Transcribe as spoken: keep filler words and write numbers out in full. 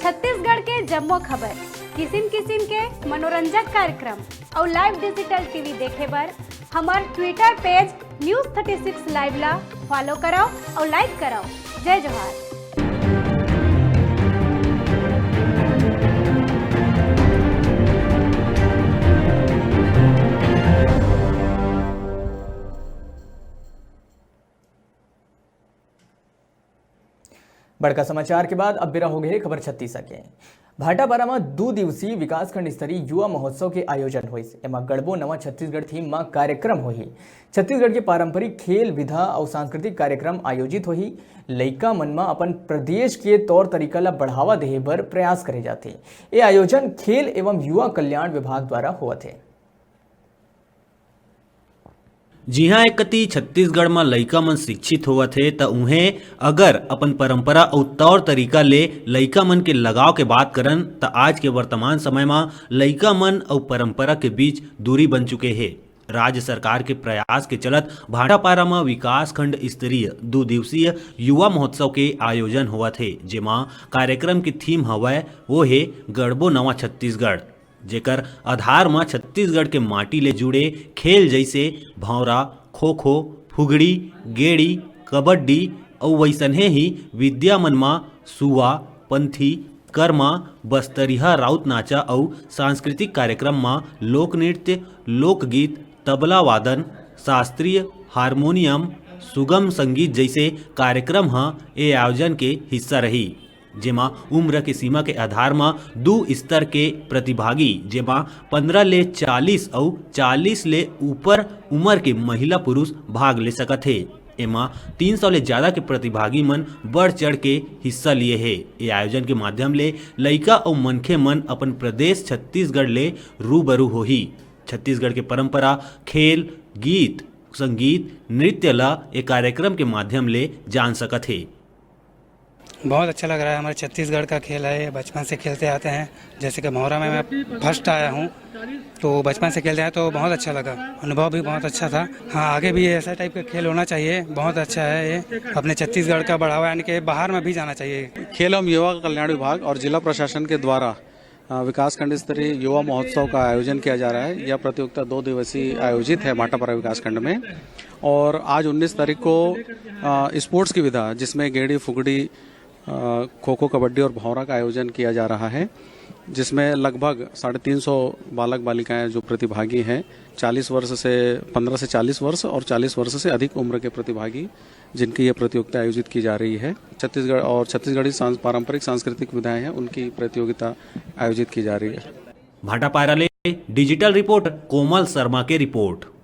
छत्तीसगढ़ के जम्मो खबर, किसिम किसिम के मनोरंजक कार्यक्रम अउ live digital TV देखे बर हमर Twitter page News Thirty Six Live ला follow करव अउ like करव। जय जोहार। बड़का समाचार के बाद अब बेरा हो गे हे खबर छत्तीसा के। भाटापारा म दू दिवसीय विकासखंड स्तरीय युवा महोत्सव के आयोजन होइस। एमा गढ़बो नवा छत्तीसगढ़ theme म कार्यक्रम होही। छत्तीसगढ़ के पारंपरिक खेल विधा अउ सांस्कृतिक कार्यक्रम आयोजित होही। लइका मन म अपन प्रदेश के तौर तरीका ल बढ़ावा देहे बर प्रयास करे जाथे। ए आयोजन खेल एवं युवा कल्याण विभाग द्वारा होवत हे। जिहां एक कति छत्तीसगढ़ म लइका मन शिक्षित होवत हे, त उहें अगर अपन परंपरा अउ तौर तरीका ले लइका मन के लगाव के बात करन, त आज के वर्तमान समय म लइका मन अउ परंपरा के बीच दूरी बन चुके हे। राज्य सरकार के प्रयास के चलत भाटापारा म विकासखंड स्तरीय दू दिवसीय युवा महोत्सव के आयोजन होवत हे, जेमा कार्यक्रम के theme हवय, वो हे गढ़बो नवा छत्तीसगढ़। जेकर आधार म छत्तीसगढ़ के माटी ले जुड़े खेल जइसे भौंरा, खो-खो, फुगड़ी, गेड़ी, कबड्डी अउ वइसनहे ही विद्या मन म सुआ, पंथी, करमा, बस्तरिहा, राउत नाचा अउ सांस्कृतिक कार्यक्रम म लोकनृत्य, लोकगीत, तबला वादन, शास्त्रीय, हारमोनियम, सुगम संगीत जइसे कार्यक्रम ह ए आयोजन के हिस्सा रही। जेमा उम्र के सीमा के आधार म दू स्तर के प्रतिभागी, जेमा पंद्रह ले चालीस अउ चालीस ले ऊपर उम्र के महिला पुरुष भाग ले सकत हे। एमा तीन सौ ले ज्यादा के प्रतिभागी मन बढ़ चढ़ के हिस्सा लिए हे। ए आयोजन के माध्यम ले लइका अउ मनखे मन अपन प्रदेश छत्तीसगढ़ ले रूबरू होही। छत्तीसगढ़ के परंपरा, खेल, गीत, संगीत, नृत्य ल ए कार्यक्रम के माध्यम ले जान सकत हे। बहुत अच्छा लग रहा है। हमारे छत्तीसगढ़ का खेल है, ये बचपन से खेलते आते हैं। जैसे कि भौंरा में मैं फर्स्ट आया हूँ, तो बचपन से खेलते हैं, तो बहुत अच्छा लगा, अनुभव भी बहुत अच्छा था। हाँ, आगे भी ऐसा टाइप का खेल होना चाहिए, बहुत अच्छा है ये। अपने छत्तीसगढ़ का बढ़ावा, यानी कि बाहर में भी जाना चाहिए। खेल एवं युवा कल्याण विभाग और जिला प्रशासन के द्वारा अ, विकासखंड स्तरीय युवा महोत्सव का आयोजन किया जा रहा है। यह प्रतियोगिता दो दिवसीय आयोजित है भाटापारा विकासखंड में, और आज उन्नीस तारीख को अ, स्पोर्ट्स की विधा, जिसमें गेड़ी, फुगड़ी, अ, खो खो, कबड्डी और भौंरा का आयोजन किया जा रहा है, जिसमें लगभग साढ़े तीन सौ बालक बालिकाएं जो प्रतिभागी हैं, चालीस वर्ष से, पन्द्रह से चालीस वर्ष और चालीस वर्ष से अधिक उम्र के प्रतिभागी, जिनकी ये प्रतियोगिता आयोजित की जा रही है। छत्तीसगढ़ और छत्तीसगढ़ी सांस-, पारंपरिक सांस्कृतिक विधाएं हैं, उनकी प्रतियोगिता आयोजित की जा रही है। भाटापारा ले digital reporter कोमल शर्मा के report।